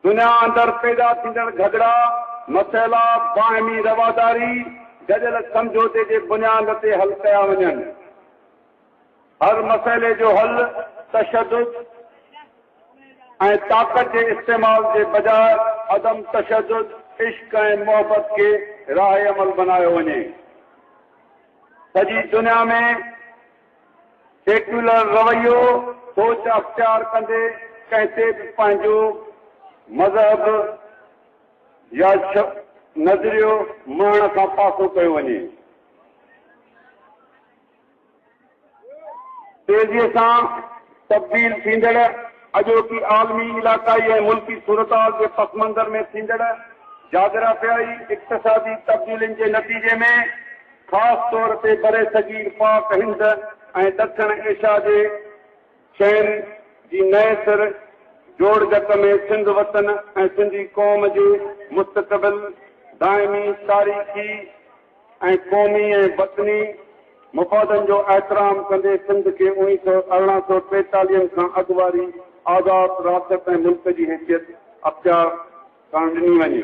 دنيا اندر پيدا ٿيندڙ جهڳڙا، مسئلا باهمي رواداري، گڏيل سمجهوتي جي بنياد تي حل ڪيا وڃن. هر مسئلي جو حل تشدد ۽ طاقت جي استعمال جي بجاء عدم تشدد، عشق ۽ محبت کي راهه عمل بنايو وڃي. سڄي دنيا ۾ سيڪيولر رويو، سوچ اختيار ڪندي ڪنهن تي به پنهنجو مذهب يا نظريو مڙهڻ کان پاسو ڪيو وڃي. تيزيء سان تبديل ٿيندڙ اڄوڪي عالمي، علائقائي ۽ ملڪي صورتحال جي پسمنظر ۾ ٿيندڙ جاگرافيائي، اقتصادي تبديلين جي نتيجي ۾ خاص طور تي برصغير پاڪ هند ۽ ڏکڻ ايشيا جي شين جي نئين سر جوڙجڪ ۾ سنڌ وطن ۽ سنڌي قوم جي مستقبل، دائمي، تاريخي ۽ قومي ۽ وطني مفادن جو احترام ڪندي سنڌ کي 1843 کان اڳ واري آزاد رياست ۽ ملڪ جي حيثيت اختيار ڪرڻ ڏني وڃي.